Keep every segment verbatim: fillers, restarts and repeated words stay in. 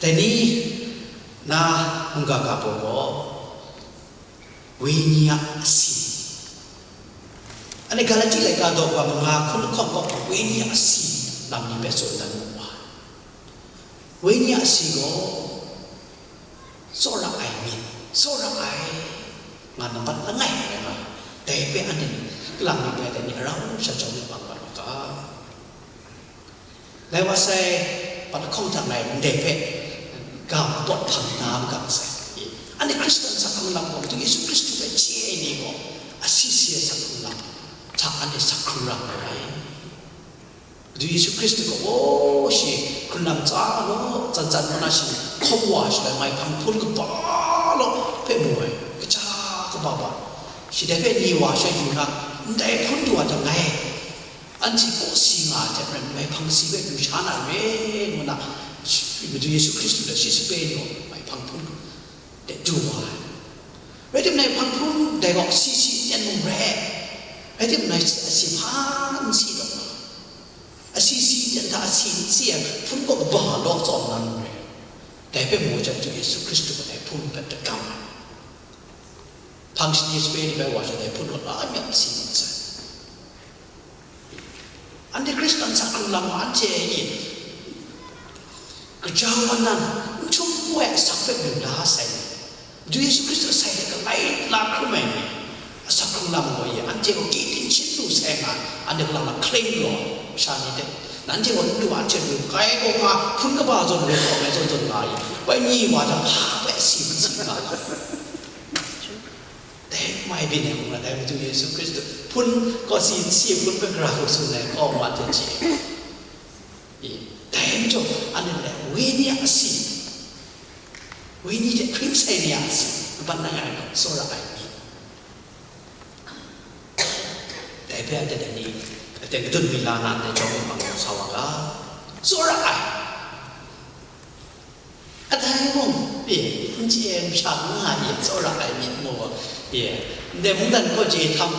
Dai ni na mungga ga baw gaw, Wenyi a asi. Anhte Galati laika daw wa manga hkun lahkawng gaw, Wenyi a asi lam ni hpe tsun dan wu wa. Wenyi a asi gaw, tsawra ai myit, tsawra ai, nga nambat langai rai nga, dai hpe anhte ni, kalang ni hpe dai ni arau sha jawng e bang mat wa ga. Dai wa sai, pat lahkawng hta ngai ndai hpe ga pawt hpang na magang sai. Anhte Hkristan sak hkrung lam gaw, Madu Yesu Hkristu hpe chye ai ni gaw, asi si ai sak hkrung lam hta anhte sak hkrung ra ai. Madu Yesu Hkristu gaw, oh, shi hkrun lam tsa law, tsan tsan nna shi hkawm wa shaloi, maihpang hpun kaba law hpe mu ai, kaja kaba ba. Shi dai hpe ni wa sha yu na, ndai hpun du wa jang ngai, anhte kawsi nga ai hte maren, maihpang si hpe du sha na re, ngu na, Madu Yesu Hkristu hte shi sape ni gaw, maihpang hpun de du wa ai. Rai timung, maihpang hpun dai gaw, asi si n-yen mung re, rai timung, asi hpa n si taw nga, asi si n-yen hta asi n si ai hpun kaw kaba law tsawm na mung re, dai hpe mu jang, Madu Yesu Hkristu gaw dai hpun hpe dagam ai. Hpang shani sape ni bai wa sha dai hpun gaw la myit si mat sai. Anhte Hkristan sak hkrung lam gaw anhte e, gaja wa nan, n htum n wai asak hpe lu la sai ni, Madu Yesu Hkristu sai hte galai la hkrum ai ni, asak hkrung lam gaw e, anhte gaw gyi ting shin lu sai nga, anhte galang na claim law, masha ni hte, nanhte gaw n lu, anhte lu, kai gaw nga, hpun kaba zawn lu hkawm ai zawn zawn nga i, bai ni wa jang hpa bai si n si nga. Dai mai byin ai hkrum na, dai Madu Yesu Hkristu hpun kawsi n si ai hpun hpe gara hku tsun ai hkawng wa hte chye. I, dai majaw, anhte dai Wenyi a asi, Wenyi hte hpring sai ni a asi, kaban na ai gaw, tsawra ai ni. Dai hpe anhte dai ni, aten kadun mi la na ndai jawng e bang sa wa ga, tsawra ai. Kadai mung, e, n chye ai masha nga e, tsawra ai myit mu, e, ndai mungdan kaw chye htam,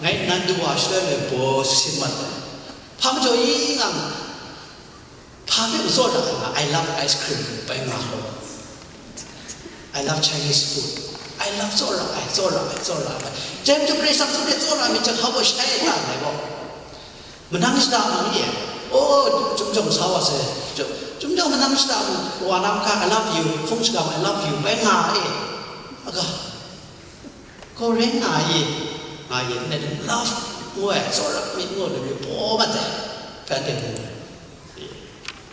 ngai nnan du wa shaloi ngai baw sin mat ai. Hpa majaw i ngang, hpa hpe matsawra ai nga, I love ice cream, bai nga gaw. I love Chinese food. I love tsawra ai, tsawra ai, tsawra ai. Jai majaw Karai Kasang hte tsawra myit jang, hpa baw shai ai ta ndai gaw. Manang shada mung e, oh, Chyum Jawng sa wa sai, Chyum, Chyum Jawng manang shada mung, wa na maka, I love you, hpung shada mung, I love you, bai nga e, aga, kaw rai nga e, nga e, ndai love ngu ai, tsawra myit ngu ai, baw mat ai, bai de ngu ai,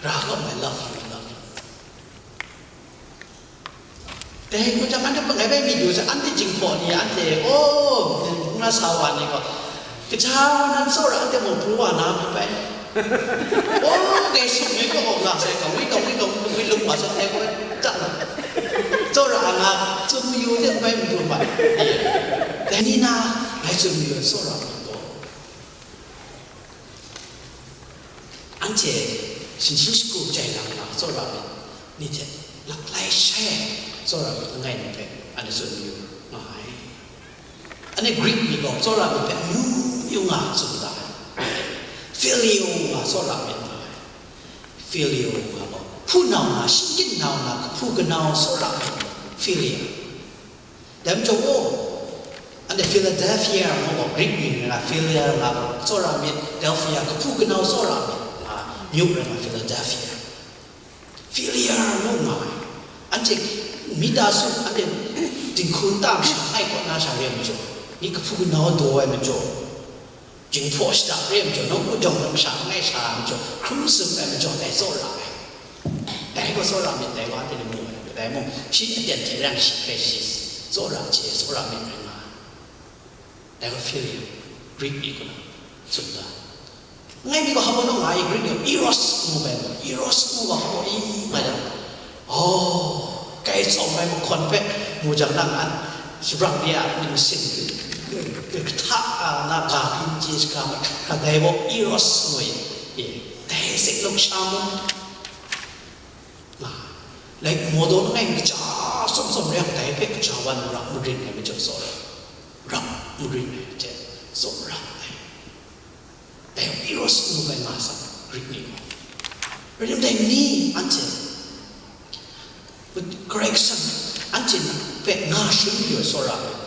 ra gaw, I love you, I love you. Dai hku jang, anhte hpe ngai bai mi du sai, anhte jinghpaw ni, anhte, oh, nna sa wa ni gaw, kaja wa nan tsawra, anhte mung pru wa na mi bai. Oh, dai sum ni gaw nga sai, kawi, kawi, kawi, kawi lung wa sai, dai gaw, dat na. Tsawra nga, tsun mayu hte bai n pru bai. Dai ni na, ngai tsun mayu ai tsawra nga gaw. Anhte shinshi shagu jai lang na tsawra myit ni hte, laklai shai ai tsawra myit langai mi hpe anhte tsun mayu nga ai. Anhte Greek ni gaw tsawra myit hpe amyu myu nga tsun da ai. Phileo nga tsawra myit nga ai. Phileo nga gaw, hpunau na, shinggyim nau na, kahpu kanau tsawra myit, phileo. Dai majaw gaw, anhte Philadelphia ngu gaw, Greek mying rai nga, Philia nga gaw, tsawra myit, Delphia, kahpu kanau tsawra myit, nga, myu rai nga, Philadelphia. Philia ngu nga ai. Anhte mita su, anhte dinghku nta masha ai kaw na sha re ai majaw, myi kahpu kanau daw ai majaw, Jinghpaw shada re ai majaw, nawku jawng masha langai sha ai majaw, hkrum tsun ai majaw, dai tsawra ai. Dai gaw tsawra myit, dai wa hte lamu ai, kadai mung, shi aten hte rang shi hpe shi tsawra chye, tsawra myit rai nga ai. Dai gaw Phileo, Greek ni kaw na tsun da. Langai mi gaw hpa gaw naw nga ai, Greek ni gaw Eros ngu ai gaw, Eros ngu gaw hpa gaw i nga yang, oh, kai tsawm ai mahkawn hpe mu jang, nang an, shabrak ni a myit masin, kahta, a, na ga hpyi n chye shaga ma, kadai gaw Eros ngu ai, e, dai sek lawk sha mung, nga, like, mawdaw langai mi kaja tsawm tsawm re yang, dai hpe kaja wan rap marin ai majaw tsawra, rap marin ai hte tsawra ai. Dai Eros ngu ai nga sa, Greek ni gaw. Rai nme dai ni anhte, Karai Kasang anhte hpe nga shun yu ai tsawra ai,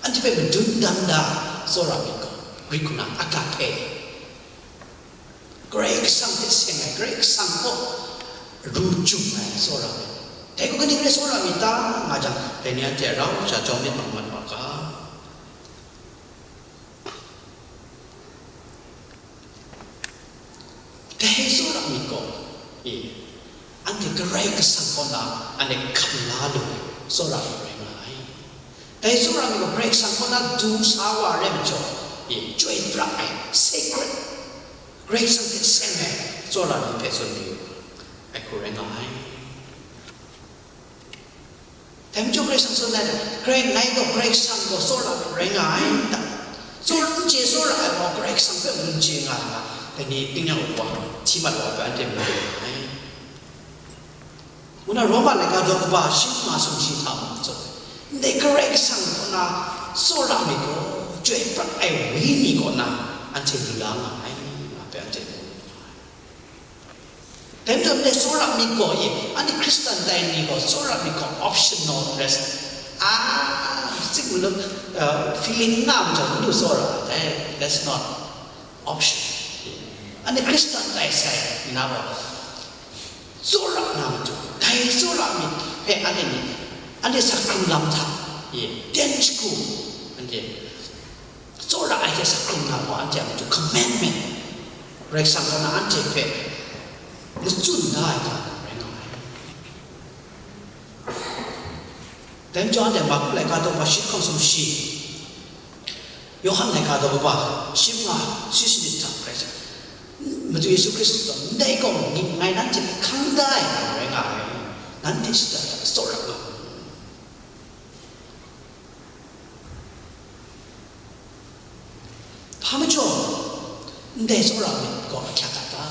anhte hpe madun dan da ai tsawra ai gaw, Greek hku na agape. Karai Kasang hte seng ai, Karai Kasang kaw ru jum ai tsawra ai. Dai gaw kaning rai tsawra myit ta nga jang, dai ni anhte rau sha jawm myit mat wa ga. Dai tsawra myit gaw, e, anhte Karai Kasang kaw na anhte hkam la lu ai tsawra myit rai nga ai. Dai tsawra myit gaw Karai Kasang kaw na du sa wa rai majaw, e, chyoi pra ai, sacred, Karai Kasang hte seng ai tsawra myit hpe tsun mayu ai hku rai nga ai. Dai majaw Karai Kasang tsun ai, Karai ngai gaw Karai Kasang gaw tsawra rai nga ai, nta? Tsawra n chye tsawra ai gaw Karai Kasang hpe n chye nga ai nga, dai ni tingnyang wa, hti mat wa hpe anhte mu lu ai. Ngu na Roma laika daw kaba shi nga sumshi hta mung tsun, ndai Karai Kasang kaw na tsawra myit gaw, chyoi pra ai Wenyi kaw na anhte lu la nga ai, nga hpe anhte mu lu ai. Dai majaw ndai tsawra myit gaw e, anhte Hkristan tai ni gaw tsawra myit gaw optional rest. Ah, sik malam, uh, feeling nga majaw lu tsawra ai, that's not option. Anhte Hkristan tai sai na gaw tsawra na majaw, dai tsawra myit hpe anhte ni, anhte sa hkrung lam hta, ye, ten shagu, anhte tsawra ai hte sa hkrung na gaw, anhte a matu commandment, Karai Kasang gaw na anhte hpe matsun da ai ga rai nga ai. Dai majaw anhte Marku laika daw kaba shi hkawng sumshi, Yawhan laika daw kaba shi manga shi sanit hta Karai Kasang, Madu Yesu Hkristu gaw, ndai gaw ngai nanhte hpe hkang da ai nga rai nga ai, nanhte shada hta tsawra nga u. Hpa majaw, ndai tsawra myit gaw ahkyak a ta?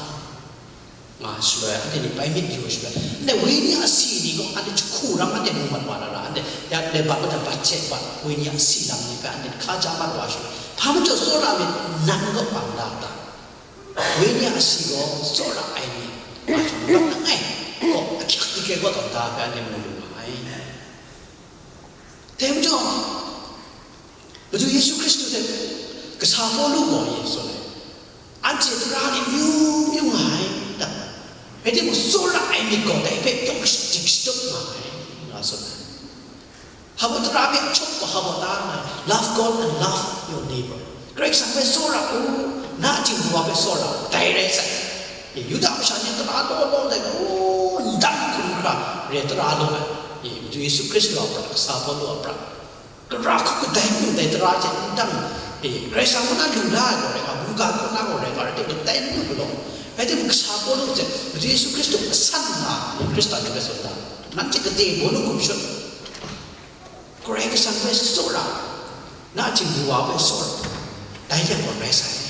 Nga shaloi, anhte ni bai myit yu shaloi, ndai wenyi asi ni gaw anhte jahku ram anhte mu mat wa na ra, anhte ya ndai bat mada bat hte bat wenyi asi lam ni hpe anhte hka ja mat wa shaloi, hpa majaw tsawra myit nan gaw bang da ta? Wenyi asi gaw tsawra ai myit, nga jang mat langai gaw ahkyak di hkye gaw tawn da hpe anhte mu lu nga ai. Dai majaw, Madu Yesu Hkristu hte kasa Pawlu gaw e tsun ai, anhte tara ni myu myu nga ai ta? Rai timung, tsawra ai myit gaw dai hpe yawng shadik shatup nga ai, nga tsun ai. Hpa baw tara hpe chyawm gaw hpa baw ta nga ai, love God and love your neighbor. Karai Kasang hpe tsawra u, na a htingbu wa hpe tsawra u, dai rai sai. E, Yuda masha ni tara law law dai, o, ndam hkum hkra re tara law ai. E, Madu Yesu Hkristu a prat, kasa Pawlu a prat, gara hku kadai n lu dai tara hte n dang, e, Karai Kasang kaw na lu la ai gaw rai nga, mungga kaw na gaw rai nga, rai timung, kadai n lu galaw. Rai timung, kasa Pawlu hte Madu Yesu Hkristu asan nga, Hkristan ni hpe tsun da, nanhte gade bawnu hkum shut, Karai Kasang hpe tsawra, na a htingbu wa hpe tsawra, dai hte gaw rai sai.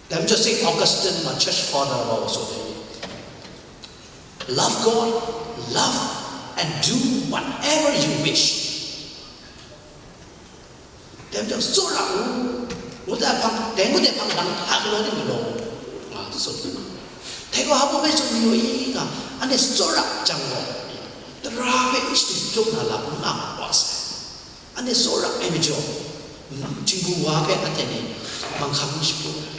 Dai majaw Saint Augustine ma, Church Father wa gaw tsun ai, "Love God, love and do whatever you wish." Dai majaw, "Tsawra u, ngut ai hpang, dai ngut ai hpang nang hpa galaw ni galaw u," nga tsun. Dai gaw hpa baw hpe tsun mayu i nga, anhte tsawra jang gaw, tara hpe n shatup na lam n nga mat wa sai. Anhte tsawra ai majaw, htingbu wa hpe anhte ni manghkang n shapru ai,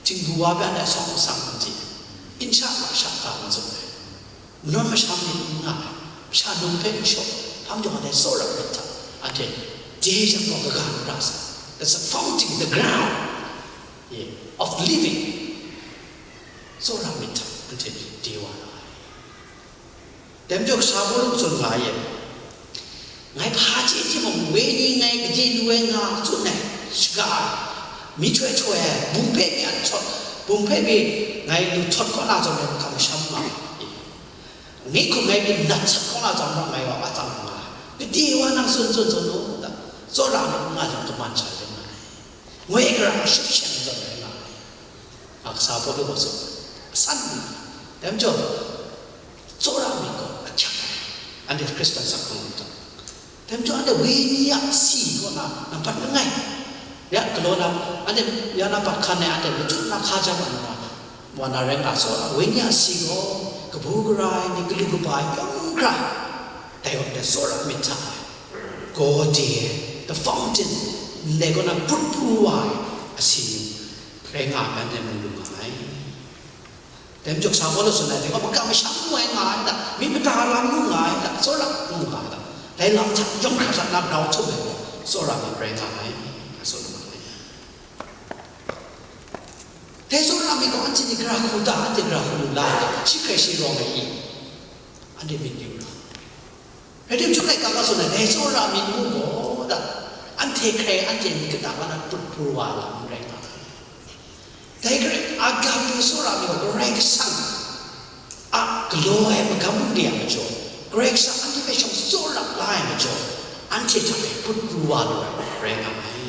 htingbu wa hpe anhte asawng asang n chye ai, ginsha masha ga n tsun ai, manawn masham myit n nga ai, masha num hpe n shaw ai, hpa majaw anhte tsawra myit hta, anhte de jang gaw kaga n ra sai. That's a fountain, the ground, yeah, of living. Tsawra myit hta anhte de wa na ai. Dai majaw Kasha Pawlu tsun nga ai, "Ngai hpa chye timung, wenyi ngai gade lu ai nga tsun ai, shaga ai, myihtoi htoi ai, bum hpe myi an htawt, bum hpe myi ngai lu htawt kaw na zawn ngai kamsham nga ai. Ngai hkum ngai myi nat sat kaw na zawn mung ngai wa atsam nga ai. Gade wa nang tsun tsun tsun u, tsawra myit n nga jang kaman sha rai nga ai. Ngoi gara shut shang zawn rai nga ai," a Kasha Pawlu gaw tsun. Asan ni, dai majaw, tsawra myit gaw ahkyak ai, anhte Hkristan asak hkrung myit dang. Dai majaw, anhte wenyi a si kaw na nampat langai, ya galaw na, anhte ya na pat hkan ai, anhte machyu na hka jang wa na, wa na rai nga, tsawra wenyi a si gaw kabu gara ai ni, galu kaba ai yawng hkra Dai wa de tsawra myit hta e, gawde, the fountain, ndai kaw na prut pru wa ai asi rai nga ai, anhte mu lu nga ai. Dai majaw sa Pawlu tsun ai, dai gaw, magam masham ngu ai nga ai hta, myit mada lam ngu nga ai hta, tsawra ngu nga ai hta, dai lam hta yawng hkra hta na grau htum ai gaw, tsawra myit rai nga ai, a tsun nga ai. Dai tsawra myit gaw anhte ni gara hku ta, anhte gara hku lu la ai, shi hkrai shi rawng ai i? Anhte myit yu ra. Rai tim chyum laika ga tsun ai, dai tsawra myit ngu gaw da, anhte hkrai anhte myit kata wa na prut pru wa lam n rai nga ai. Dai hkrai agape tsawra myit gaw Karai Kasang a galaw ai magam de a majaw, Karai Kasang anhte hpe shawng tsawra la ai majaw, anhte hta e prut pru wa lu ai rai nga ai.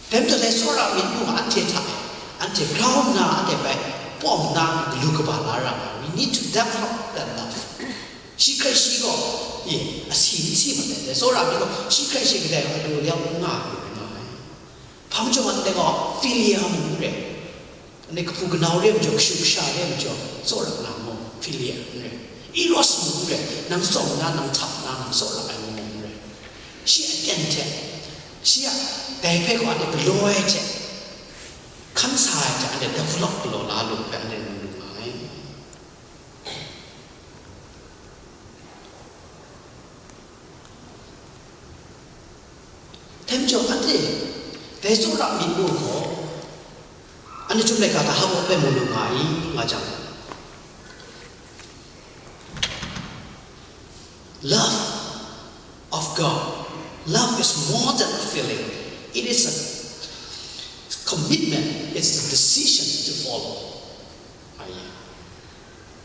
Dai majaw dai tsawra myit mung anhte hta e, anhte grau nna, anhte bai pawng nna, galu kaba la ra ai. We need to develop that love. Shi hkrai shi gaw, e, asi n si mat ai, dai tsawra myit gaw, shi hkrai shi kadai gaw, alu liang n nga ai, nga ai. Hpa majaw anhte gaw, philia mung n re. Anhte kahpu kanau re majaw, kashu kasha re majaw, tsawra na mung, philia n re. Eros mung n re, nang tsawm na, nang htap na, nang tsawra ai mung n re. Shi a aten hte, shi a dai hpe gaw anhte galaw ai hte, hkan sa ai hte anhte develop galaw la lu hpe anhte mu lu nga ai. Dai majaw anhte dai tsawra myit mung gaw, anhte chyum laika hta hpa hpe mu lu nga i, nga jang, love of God, love is more than a feeling. It is a commitment. It's a decision to follow.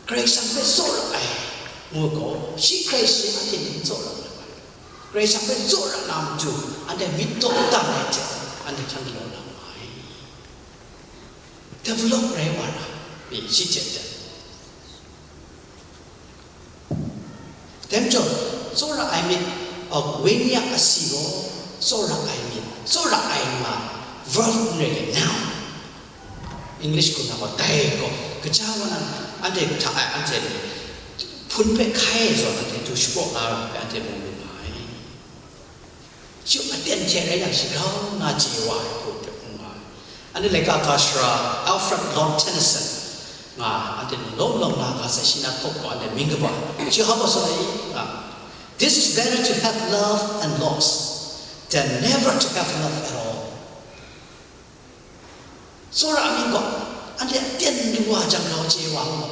Karai Kasang hpe tsawra ai ngu gaw, shi hkrai shi anhte ni tsawra ai. Karai Kasang hpe tsawra na matu, anhte myit taw dan ai hte, anhte hkan galaw na ma ai. Develop rai wa ra, myit shi hte hte. Dai majaw, tsawra ai myit, a, wenyi a asi gaw, tsawra ai myit, tsawra ai nga, verb n rai le, noun. English hku na gaw, dai gaw, kaja wa na, anhte hta ai, anhte hpun hpe hkai ai zawn, anhte du shapraw la ra hpe, anhte mu lu nga ai. Shi aten hte rai yang, shi grau nna chye wa ai hku hpe mu nga ai. Anhte laika ga sara Alfred Lord Tennyson nga, anhte lawm lawm na ga sai, shi na hkawk gaw anhte mying kaba, shi hpa gaw tsun ai, nga, "This is better to have love and loss than never to have love at all." Tsawra myit gaw, anhte aten lu wa jang, grau chye wa gaw,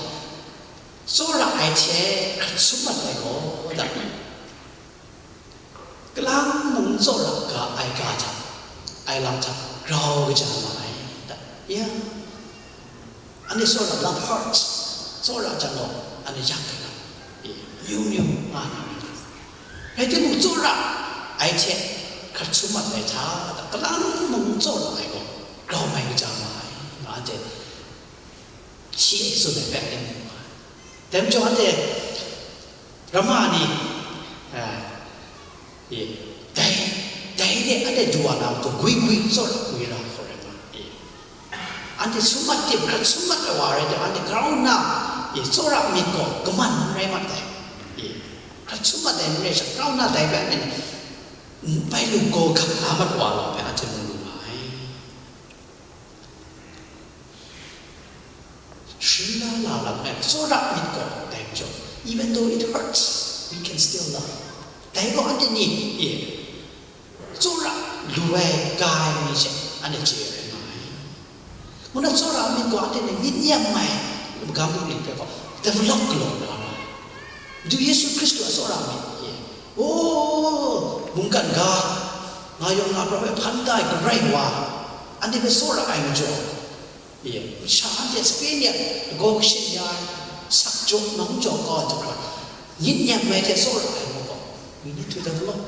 tsawra ai hte hkrat sum mat ai gaw, da. Kalang mung tsawra ga ai ga hta, ai lam hta, grau kaja nga ai, da. Ya. Anhte tsawra love hurts, tsawra jang gaw, anhte yak ai lam, e, myu myu nga na ai. Rai timung, tsawra ai hte hkrat sum mat ai hta, da, kalang mung tsawra ai gaw, grau mai kaja nga ai, nga anhte shi e tsun ai hpe anhte mu nga ai. Dai majaw anhte ramma ni, a, e, dai, dai de anhte du wa na matu, gwi gwi tsawra gwi ra hkawt rai nga, e. Anhte sum mat tim, hkrat sum mat ai wa rai tim, anhte grau nna, e, tsawra myit gaw kaman n rai mat ai. E, hkrat sum mat ai n rai sha, grau nna dai hpe anhte bai lu gaw gap la mat wa law hpe anhte mu lu nga ai. Sharin la la lam ai tsawra myit gaw dai majaw, even though it hurts, we can still love. Dai gaw anhte ni, e, tsawra lu ai, ga ai ni hte anhte chye ai rai nga ai. Ngu na, tsawra myit gaw anhte ni myit nyam ai magam bungli hpe gaw develop galaw na ra ai. Madu Yesu Hkristu a tsawra myit, e, o, mungkan ga, nga yawng nga prap e hpan da ai Karai wa, anhte hpe tsawra ai majaw, e, sha anhte sape ni a lagaw kashin ya ai, sak jaw, nawng jaw kau ai hta hkra, myit nyam ai hte tsawra ai ngu gaw, we need to develop.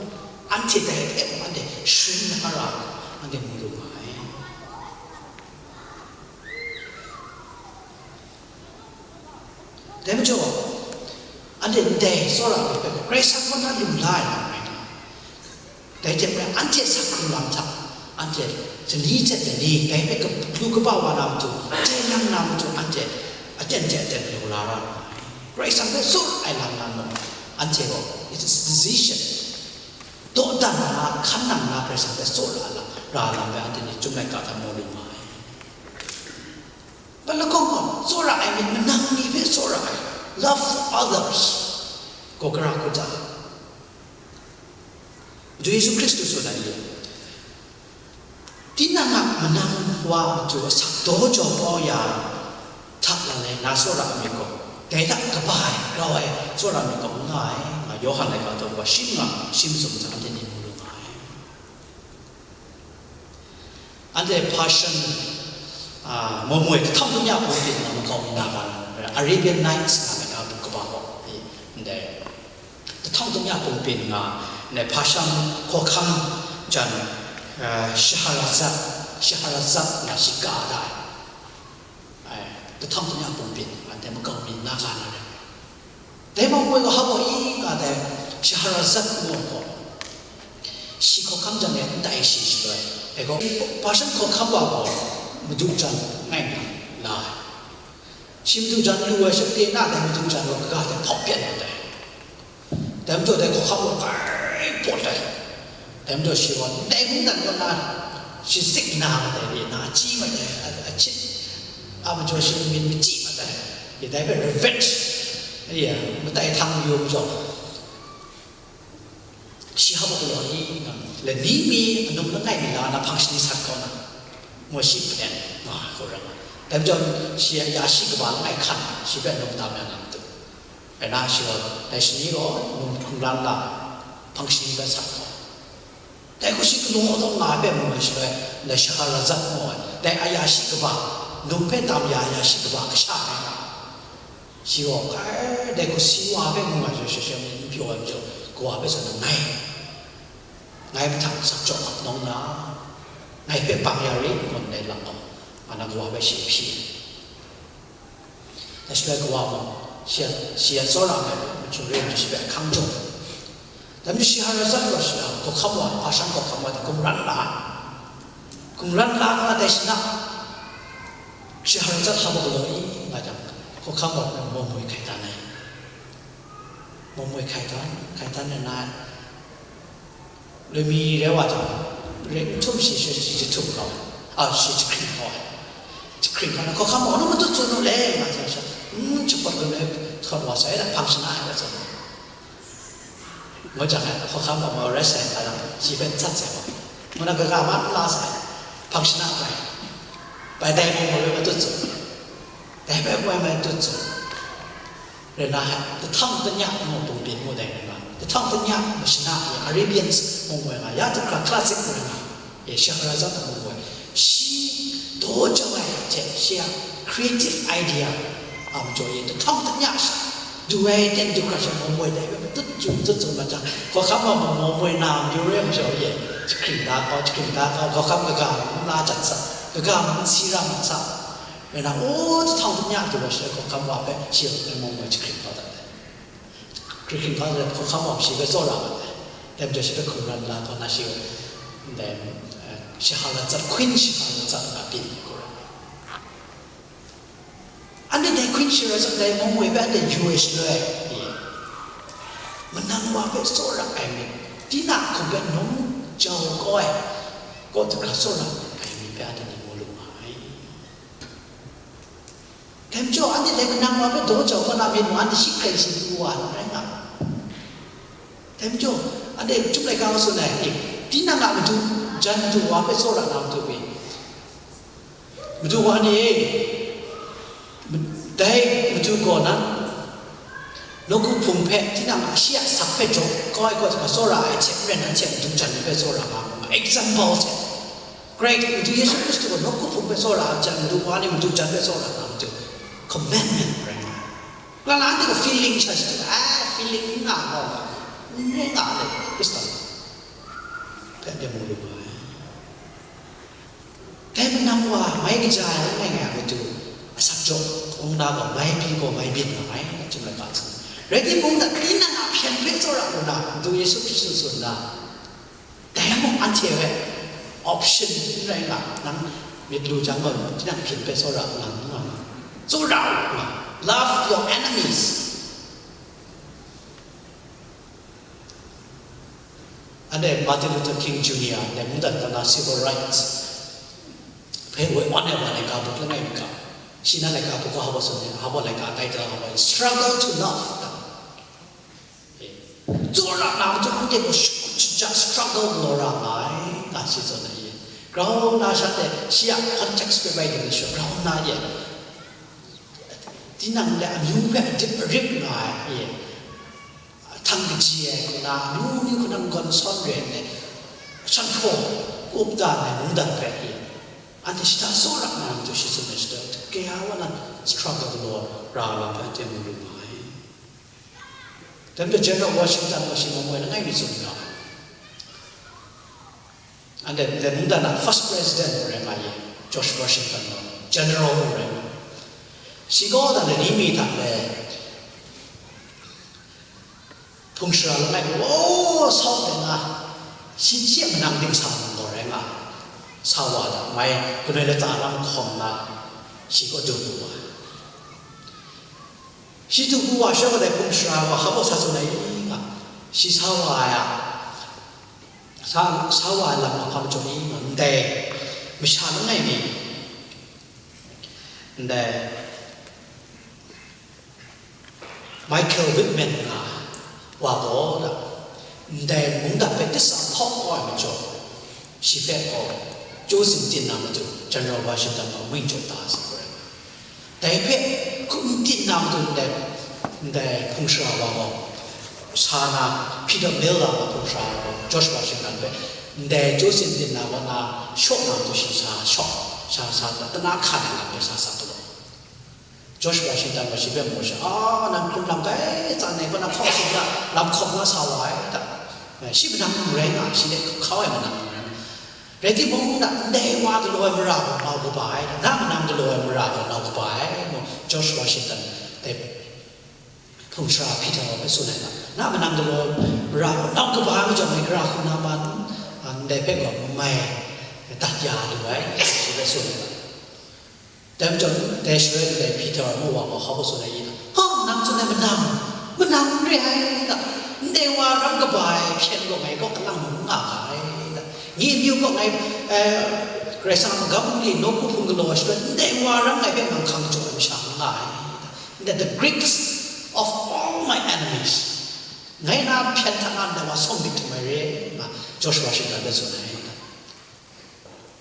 Anhte dai hpe mung anhte sharin la ra, anhte mu lu nga ai. Dai majaw, anhte ndai tsawra ai hpe Karai Kasang kaw na lu la ai lam rai nga ai. Dai hte maren, anhte sak hkrung lam hta, anhte lani hte lani dai hpe lu kaba wa na matu, chye lang na matu, anhte aten hte aten galaw la ra ai. Karai Kasang hpe tsawra ai lam na mung, Anhte gaw, it is decision. Dawdan na, hkan nang na, Karai Kasang hpe tsawra la, ra lam bai anhte ni chyum laika hta mu lu nga ai. Palakawng gaw, tsawra ai myit manang ni hpe tsawra ai, love for others, gaw gara hku ta? Madu Yesu Hkristu tsun ai ni, tinang a manang wa matu asak daw jau kau ya hta lalai na tsawra ai myit gaw, dai hta kaba ai, grau ai tsawra ai myit gaw n nga ai, nga Yawhan laika daw wa shi manga shi masum hta anhte ni mu lu nga ai. Anhte Persian, a, mawmoi kahtawng damya pung byin nga makau mi na ga, Arabian Nights nga myit na, buk kaba gaw, i, ndai, kahtawng damya pung byin nga, ndai Persian hkawhkam jan, a, Shahrazad, Shahrazad nga shiga da ai. Ai, kahtawng damya pung byin, anhte makau mi na ga na rai. Dai mawmoi gaw hpa gaw i nga dai, Shahrazad ngu ai gaw, shi hkawhkam jan e n tai shi shaloi, dai gaw, Persian hkawhkam wa gaw madu jan ngai mi la ai. Shi madu jan lu ai sha pyi na, dai madu jan gaw kaga hte hpawp pyan mat ai. Dai majaw dai hkawhkam gaw grai pawt ai. Dai majaw shi gaw ndai mungdan kaw na, shi zik na mat ai, na chyi mat ai, a, a chit, a majaw shi myit machyi mat ai, dai hpe revenge, matai htang yu majaw, shi hpa gaw galaw i nga, lani mi anung langai mi la na hpang shani sat kau na, ngu shi plan nga hku rai nga. Dai majaw shi a ya shi kaba langai hkan, shi hpe anung tam ya na matu. Rai na shi gaw, dai shani gaw num hkungran la, hpang shani hpe sat gaw, dai hku shi galaw taw nga ai hpe mu ai shaloi, ndai Shahrazad ngu ai, dai aya shi kaba, num hpe tam ya aya shi kaba kasha rai nga. Shi gaw, kai, dai hku si wa ai hpe mu ai shaloi, shi sha myit n pyaw ai majaw, kawa hpe zawn ngai, ngai mahtang sakjaw ap nawng na, ngai hpe bang ya rit ngu ndai lam gaw, nga na kawa hpe shi hpyi ai. Dai shaloi kawa mung, shi a, shi a tsawra ai machyu re ai majaw shi hpe ahkang jaw. Dai majaw Shahrazad gaw shi a hkawhkam wa, Persian hkawhkam wa hta gumran la ai. Gumran la nga dai shi na, Shahrazad hpa gaw galaw i nga jang, hkawhkam wa hpe mawmoi hkai dan ai. Mawmoi hkai dan, hkai dan ai na, lami rai wa jang, rai n htum shi, shi, shi jahtum kau ai, a, shi jahkring kau ai. Jahkring kau na, hkawhkam gaw, "Anu matut tsun u le," nga jang sha, "N, jahpawt lam e htawt wa sai, hpang shana ai," nga jang. Ngu jang ai, hkawhkam gaw, "Mau rai sai," nga jang, shi hpe n sat sai gaw. Ngu na, kaga ma n la sai, hpang shana ai. Bai dai mung gaw, rai matut tsun. Dai bai bai matut tsun. Rai na, hta htang tanya ngu pung byin ngu dai rai nga, hta htang tanya mashana ya Arabians mung woi nga, ya hta hkra classic woi nga, ya Shahrazad mung woi, shi daw jau ai hte shi a creative idea a majaw e, hta htang tanya sha, du ai ten du hkra sha mung woi dai, matut ju matut ju ma jang, hkawhkam wa mung woi na, myu re majaw e, jahkring da kau, jahkring da kau, hkawhkam kaga n la jat sa, kaga n si ra mat sa. Rai na, o, hta htang tanya du wa shi hkawhkam wa hpe shi a mung woi jahkring kau dat ai. Jahkring kau dat ai, hkawhkam wa shi hpe tsawra mat ai. Dai majaw shi hpe hkungran la taw na shi, ndai, eh, Shahrazad, Queen Shahrazad nga byin ai hku rai. Anhte dai Queen Shahrazad dai mung woi hpe anhte yu ai shaloi, manang wa hpe tsawra ai myit, tinang hkum hpe num jau kau ai, kaw hta hkra tsawra ai myit hpe anhte ni mu lu nga ai. Dai majaw, anhte dai manang wa hpe daw jau kau na myit mung, anhte shi hkrai shi pru wa ai rai nga. Dai majaw, anhte Chyum Laika tsun ai, e, tinang a madu, jan madu wa hpe tsawra na matu e. Madu wa ni e, dai madu gaw nan, nawku hpung hpe tinang a shi a asak hpe jaw kau ai kaw hta tsawra ai hte maren, nanhte madu jan ni hpe tsawra nga, example hte. Karai Madu Yesu Hkristu gaw nawku hpung hpe tsawra ai jan, madu wa ni madu jan hpe tsawra nga matu, commandment rai nga ai. Kalang anhte gaw feeling sha shi, ai, feeling n nga gaw, n rai nga ai, Hkristu hpe anhte mu lu nga ai. Dai manang wa mai kaja ai langai ngai a matu, asak jaw kau na gaw, mai byin gaw mai byin nga ai, Chyum Laika tsun. Rai timung, tinang a hpyen hpe tsawra lu na, Madu Yesu Hkristu tsun na, dai mung anhte hpe option n rai nga, nang myit lu jang gaw, tinang hpyen hpe tsawra nga, nga, tsawra u nga, love your enemies. Anhte Martin Luther King Junior anhte mungdan kata na civil rights hpe woi wan ai wa laika buk langai mi ga, shi na laika buk gaw hpa tsun ai, hpa laika tai da hpa struggle to love. Tsawra na matu anhte gaw shakut shaja struggle galaw ra nga ai, nga shi tsun ai. Grau na shanhte shi a context hpe bai dim na sha, grau na ye tinang le amyu hpe adip arip nga ai, htan kaji ai hku na, amyu ni hku na gawn sawn re ai, shan hpraw up dan ai mungdan hpe, anhte shada tsawra na matu shi tsun ai shada, kaya wa nan struggle galaw ra lam hpe anhte mu lu nga ai. Dai majaw General Washington gaw shi mung moi langai mi tsun ga ai. Anhte ndai mungdan a first president rai nga ye, George Washington gaw general mung rai nga. Shi gaw dan ni mi hta le hpung shara langai mi, o, sau de nga, shi hte manang dingsa mung gaw rai nga, sa wa da, mai, kanoi lata lam hkawm na, shi gaw du wu wa. Shi du wu wa, sha wa dai hpung shara gaw hpa baw sa tsun ai nga, shi sa wa ai a, sa, sa wa ai lam ahkang jaw i nga, ndai masha langai mi, ndai Michael Whitman nga wa gaw da, ndai mungdan hpe disa hkawk kau ai majaw, shi hpe gaw chyu sin tin na matu, General Washington gaw wang jaw da sa gaw rai nga. Dai hpe hkum tin na matu ndai, ndai hpung shara wa gaw, sa na, Peter Miller a hpung shara wa gaw, George Washington hpe ndai chyu sin tin na wa na, shaw na matu shi sa shaw, sa, sa, tana hkan ai lam hpe sa sa galaw. George Washington gaw shi hpe mu sha, a, nang hkrum lam bai tsan ai, kaw na hkawk tsun na, lam hkawm na sa wa ai ta. Shi manang rai nga, shi de hkau ai manang rai. Rai timung, na ndai wa galaw ai mara gaw nau kaba ai, na manang galaw ai mara gaw nau kaba ai, mu George Washington dai hpung shara Peter gaw hpe tsun ai ta. Na manang galaw ai mara gaw nau kaba ai majaw, mai gara hku na man, a, ndai hpe gaw mai dat ya lu ai, shi hpe tsun ai ta. Dai majaw, dai shaloi ndai Peter a mu wa gaw hpa baw tsun ai i ta? Ha, nang tsun ai manang, manang n re ai ta? Ndai wa ram kaba ai hpyen gaw ngai kaw kalang mung n nga ga ai ta? Nye amyu gaw ngai, eh, Karai Kasang a magam bungli nawku hpung galaw ai shaloi, ndai wa ram ngai hpe manghkang jaw ai masha n nga ai ta? Ndai the greatest of all my enemies, ngai na hpyen hta na ndai wa sawng myit htum ai re, nga Joshua shinggan hpe tsun ai ta?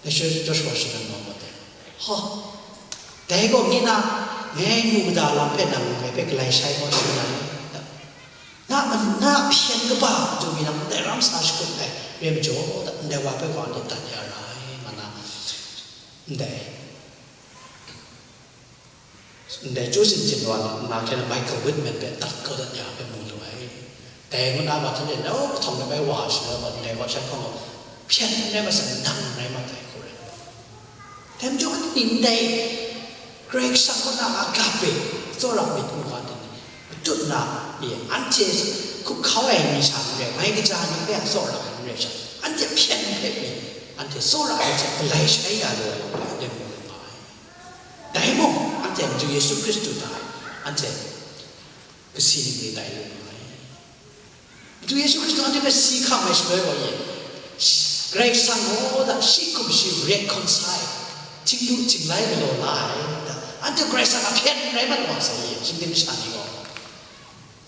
Dai shaloi Joshua shinggan wa gaw dai, ha, dai gaw nye na, ngai mu mada lam hpe nang ngai hpe galai shai kau shangun ai, na, na, na hpyen kaba matu mi nang ndai ram sa shakut ai re majaw, ndai wa hpe gaw anhte dat ya ra ai, nga na, ndai Ndai chyu sin chyen wa na hkyen Michael Whitman hpe dat kau dat ya hpe mu lu ai. Dai ngu na, wa hten e nau kahtawng de bai wa shaloi wa, ndai wa shan hpang gaw, hpyen n rai mat sai, nang rai mat ai hku rai. Dai majaw anhte ni ndai Karai Kasang kaw na agape, tsawra myit ngu wa, anhte ni matut na, e, anhte hkup hkau ai ni sha n rai, mai kaja ni hpe a tsawra ai n rai sha, anhte hpyen hpe myit, anhte tsawra ai hte galai shai ya lu ai, anhte mu lu nga ai. Dai mung, anhte Madu Yesu Hkristu hta e anhte kasi ningli tai lu nga ai. Madu Yesu Hkristu anhte hpe si hkam ai shaloi gaw, ye, Karai Kasang gaw da shi hkum shi reconcile, htinglu htinglai galaw la ai da. Anhte Karai Kasang a hpyen rai mat wa sai, ye, shinggyim masha ni gaw.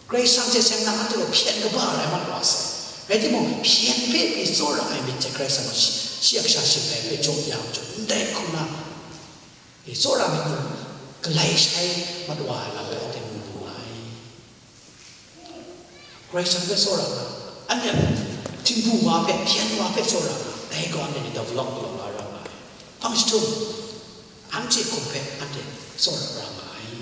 Karai Kasang hte seng nang anhte gaw hpyen kaba rai mat wa sai. Rai timung, hpyen hpe pyi tsawra ai myit hte Karai Kasang gaw shi, shi a kasha shingrai hpe jaw ya majaw, ndai hku na, e, tsawra myit mung galai shai mat wa ai lam hpe anhte mu lu nga ai. Karai Kasang hpe tsawra nga, anhte htingbu wa hpe, hpyen wa hpe tsawra nga, dai gaw anhte ni develop galaw la ra nga ai. Hpang jahtum, anhte hkum hpe anhte tsawra ra nga ai.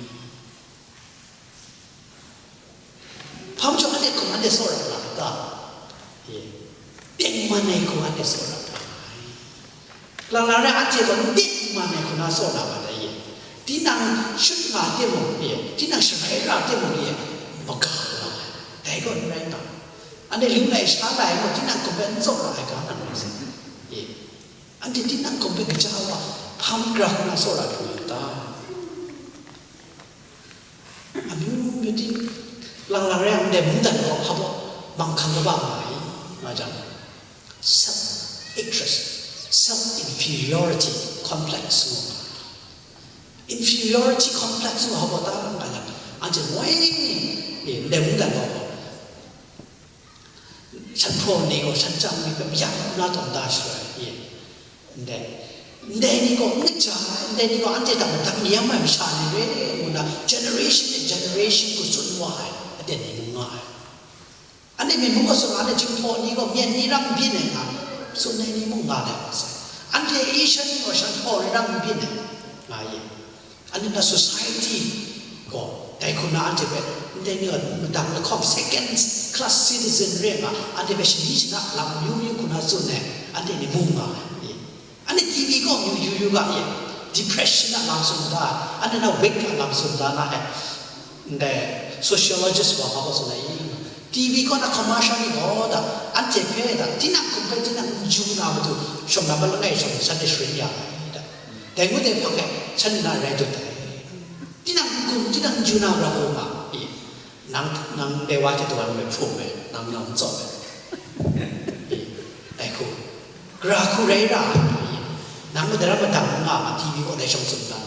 Hpa majaw anhte hkum anhte tsawra nga ai ta? E, tengman ai hku anhte tsawra nga ai. Lang lang rai, anhte gaw n tengman ai hku na tsawra nga ai, e. Tinang shut nga timung, e, tinang sharai ra timung, e, maga nga ai. Dai gaw n rai ta? Anhte lu lai sha lai gaw, tinang hkum hpe n tsawra ai ga nang rai sai. E, anhte tinang hkum hpe kaja wa, hpa magra hku na tsawra hkrum ai ta? Amyu myu ting, lang lang rai yang, ndai mungdan gaw hpa baw manghkang kaba nga ai, nga jang, Self-interest, self-inferiority complex ngu nga. Inferiority complex ngu hpa ta nga yang, anhte moi ni, eh, ndai mungdan gaw, shan hpraw ni gaw, shan chyang ni hpe mayam na tawn da shaloi, eh, ndai, ndai ni gaw n kaja ai, ndai ni gaw anhte hta madat mayam ai masha ni re, ngu na generation ni generation gaw tsun wa ai, aten ni mung nga ai. Anhte myi mung gaw sara ai, Jinghpaw ni gaw myen ni rang byin ai nga, tsun ai ni mung nga ai masai. Anhte Asian ni gaw shan hpaw ni rang byin ai nga ye. Anhte na society gaw, dai hku na anhte hpe, ndai ni gaw madang lahkawng second class citizen re nga, anhte hpe shani shana lam yu yu hku na tsun ai, anhte ni mung nga ai. Anhte T V gaw yu yu yu ga ye, depression a lam tsun da, anhte na weight a lam tsun da na e. Ndai sociologist wa hpa gaw tsun ai, T V kaw na commercial ni gaw da, anhte hpe da, tinang hkum hpe tinang n ju na matu, shawng na ma langai shawng shanhte sharin ya ai da. Dai ngut ai hpang e, shanhte na rai dut ai. Tinang n hkum, tinang n ju na ra hkrum nga, e, nang, nang dai wa hte taw ai hpung e, nang nau n tsawm ai. E, dai hku, gara hku rai ra ai, e, nang madara madang n nga ma, T V kaw dai shawng tsun dan.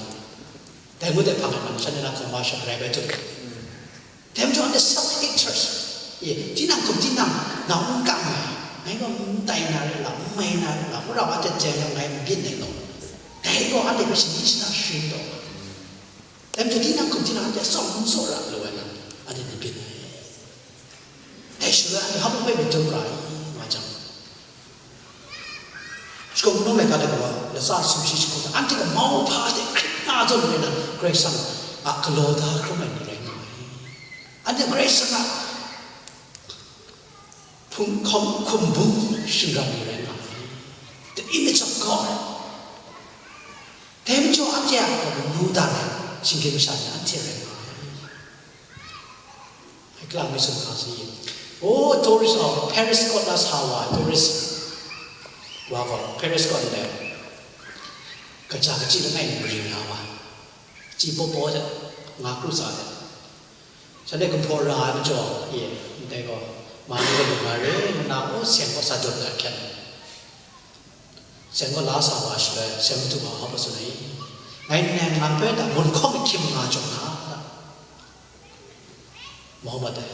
Dai ngut ai hpang e, nang shanhte na hkawm wa sha rai bai tut. Dai majaw anhte self hatred. E, tinang hkum tinang nau n kam ai, ngai gaw n tai na rai la, n mai na rai la, wora wa hte jen yang ngai n byin ai gaw, dai gaw anhte hpe shani shana sharin taw. Dai majaw tinang hkum tinang anhte tsawm n tsaw ra lu ai lam, anhte ni byin ai. Dai shaloi anhte hpa hpe myit dum ra ai, nga jang, shakawn kungdawn laika de gaw, latsa sumshi shagu hta, anhte gaw mauhpa hte hkrit na zawn rai nna, Karai Kasang a galaw da hkrum ai ni rai nga ai. Anhte Karai Kasang a hpung hkawm hkum bung shingran ni rai nga ai. The image of God. Dai majaw anhte a gaw manu dan ai shinggyim masha ni anhte rai nga ai. Hklang mi sumhkang si. O, tourist gaw, Paris kaw na sa wa, tourist wa gaw, Paris kaw ndai kaja kachyi langai mi mari na wa, chyi paw paw de, nga kru sa de. Shanhte kumhpaw ra ai majaw, ye, ndai gaw, ma ni gaw lu nga re, ngu na, o, seng kaw sa dawt da hkyen. Seng kaw la sa wa shaloi, seng madu gaw hpa tsun ai, ngai nang nang hpe da, mun hkawng ahkying nga jaw na, da. Mohammed e,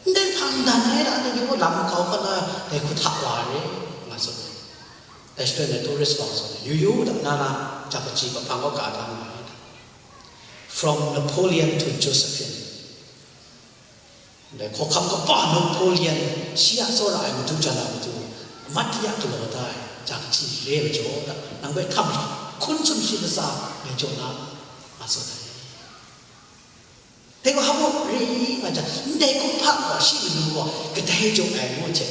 ndai hpang dan ai ra, ndai ni gaw lam kau hkawt na, dai hku hta wa re, nga tsun ai. Dai shaloi na tourist gaw tsun ai, yu yu da, na na, jak kachyi hpang kaw ka da nga ai da. From Napoleon to Josephine. Dai hkawhkam kaba Napoleon, shi a tsawra ai matu jan a matu, mat ya galaw da ai, jak kachyi re majaw da, nang hpe htam hkun sumshi latsa ngai jaw na, nga tsun ai. Dai gaw hpa mung re i nga jang, ndai kumhpa gaw shi manu gaw kadai jaw ai ngu hte,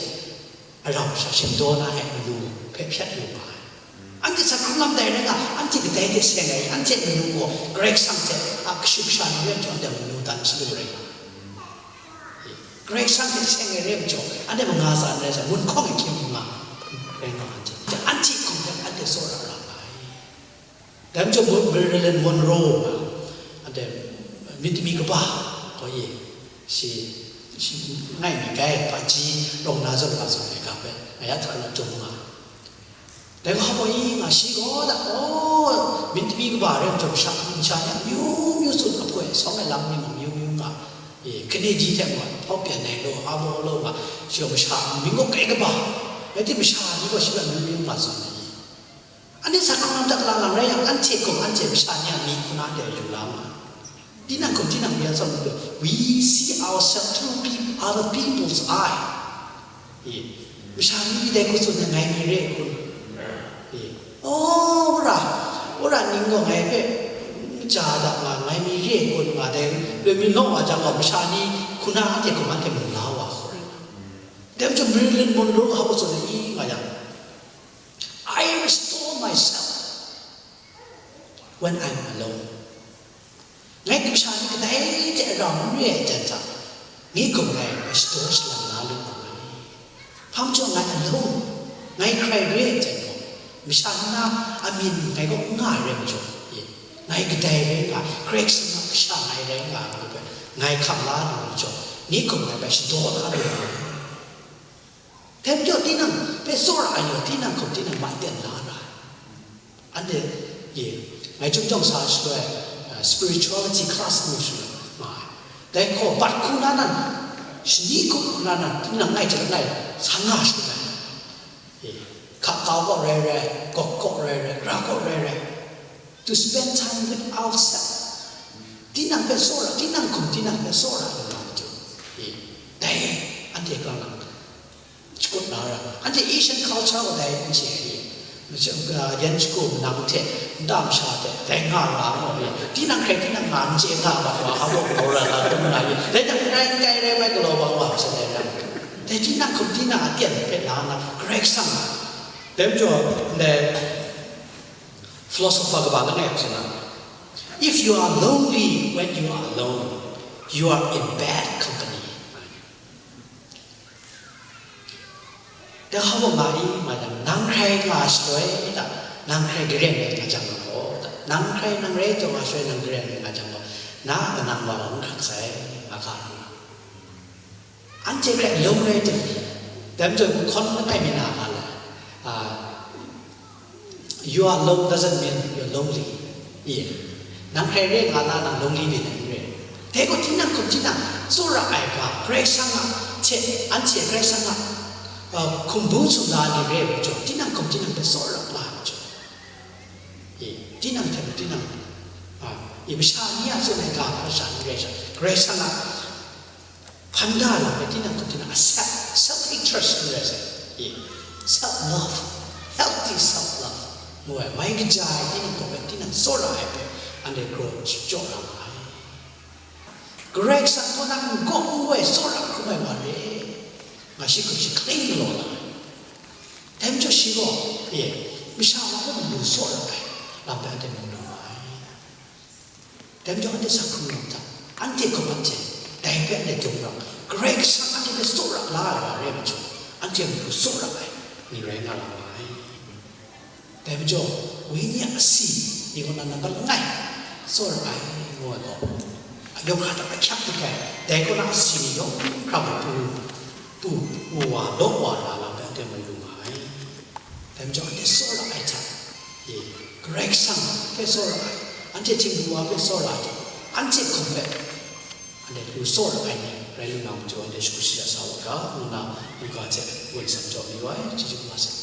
aram sha shingdaw na ai manu hpe hpyat lu nga ai. Anhte sa hkrung lam dai rai nga, anhte kadai hte seng ai, anhte manu gaw Karai Kasang hte a kashu kasha ni rai majaw, anhte manu dan shalu rai nga ai. Karai Kasang hte seng ai rai majaw, anhte manga tsa n rai sa, mun hkawng ahkying nga rai nga ai hte, anhte hkum hpe anhte tsawra ra nga ai. Dai majaw Marilyn Monroe nga, anhte myit mi kaba gaw e, shi, shi ngai mi gai, hpaji rawng na zawn wa zawn ai ga hpe, nga ya hta na dum nga. Dai gaw hpa gaw e nga, shi gaw da, o, myit mi kaba rai majaw, masha, masha ni a myu myu tsun, apoi sawng ai lam ni mung myu myu nga, e, Kennedy hte mung hpau pyan ai law, a baw law nga, shi gaw masha mying gaw kai kaba, rai timung masha ni gaw shi hpe myu myu nga tsun ai. Anhte sa hkrung lam tak lang lang rai yang, anhte gaw anhte masha ni a myit hku na de lu la nga. Tinang hkum tinang mayam tsawm lu, we see ourselves through peop- other people's eye. E, masha ni dai hku tsun ai, ngai mi re hku. E, oh, wora, wora ning gaw ngai hpe n ja da nga, ngai mi re hku nga dai, loi mi naw wa jang gaw, masha ni hku na anhte hkum anhte mu la wa hku rai. Dai majaw Marilyn Monroe hpa gaw tsun ai, i nga yang, I restore myself when I'm alone. Ngai hkum sha ni kadai hte rau n re ai jan hta, ngai hkum ngai, ngai shadaw shalan la lu na ai. Hpa majaw ngai alone, ngai hkrai re ai jan gaw, masha ni na amying ngai kaw n nga ai rai majaw, e, ngai kadai rai nga, Karai Kasang a kasha ngai rai nga ai hpe, ngai hkam la lu majaw, ngai hkum ngai bai shadaw la lu na ai. Dai majaw tinang hpe tsawra ai ni gaw, tinang hkum tinang ma ten la ra ai. Anhte, ye, ngai chyum jawng sa shaloi, uh, spirituality class ngu shaloi nga ai. Dai hkaw bat hku na nan, shani hku na nan, tinang ngai hte langai sa nga shaloi, ye, hka kau kaw rai rai, gawk kaw rai rai, gra kaw rai rai, to spend time with ourselves. Tinang hpe tsawra, tinang hkum tinang hpe tsawra lu na matu, ye, dai anhte kalang lang shakut na ra. Anhte Asian culture wa dai n chye ai, yan shagu manang hte nta masha hte dai nga ra ai, tinang hkrai tinang nga n chye nga mat wa, hpa mung galaw ra la, dum nga ai, dai jang n rai n kai rai mai galaw bang wa, sa dai ra. Dai tinang hkum tinang a ten hpe na na, Karai Kasang, dai majaw, ndai philosopher kaba langai hpe tsun ai, "If you are lonely when you are alone, you are in bad company." Dai hpa mung nga i, ma jang, nang hkrai nga shaloi, nang hkrai garen ai nga jang gaw, nang hkrai nang rai taw nga shaloi, nang garen ai nga jang gaw, na manang wa gaw n hkrat sai, nga ga ra. Anhte hkrai alone rai tim, dai majaw, hkawn langai mi na nga le, ah, you are alone doesn't mean you're lonely. Ye. Nang hkrai re nga na, nang lonely mi na n re. Dai gaw tinang hkum tinang tsawra ai ga, Karai Kasang a hte, anhte Karai Kasang a, uh, hkumbung sumla ni re ai majaw, tinang hkum tinang hpe tsawra la ai majaw, ye, tinang hte mung tinang, uh, i masha ni a tsun ai ga hpa sha n rai sha, Karai Kasang a hpan da na ai tinang hkum tinang a self, self interest n rai sai, ye, self love, healthy self love ngu ai, mai kaja ai tinang hkum hpe tinang tsawra ai hpe, anhte kraw jaw la ma ai. Karai Kasang kaw na n-gaw n-goi tsawra hkrum ai wa re, nga shi hkum shi hkaning galaw la ai. Dai majaw shi gaw, ye, masha wa hpe mung lu tsawra ai lam hpe anhte mu na ma ai. Dai majaw anhte sa hkrum na mata, anhte hkum anhte, dai hpe anhte dum ra, Karai Kasang anhte hpe tsawra la ai wa re majaw, anhte mung lu tsawra ai ni rai nga la ma ai. Dai majaw, Wenyi a asi ni kaw na nang langai tsawra ai ngu ai gaw, yawng hkra hta ahkyak dik ai, dai kaw na asi ni yawng hkra gaw pru, pru, pru wa, law wa ra lam hpe anhte mu lu nga ai. Dai majaw, anhte tsawra ai hta e, Karai Kasang hpe tsawra ai, anhte htingbu wa hpe tsawra ai hta, anhte hkum hpe anhte lu tsawra ai ni rai lu na matu, anhte shagu shaja sa wa ga, ngu nna, Luka hte woi san jaw mayu ai, chyeju kaba sai.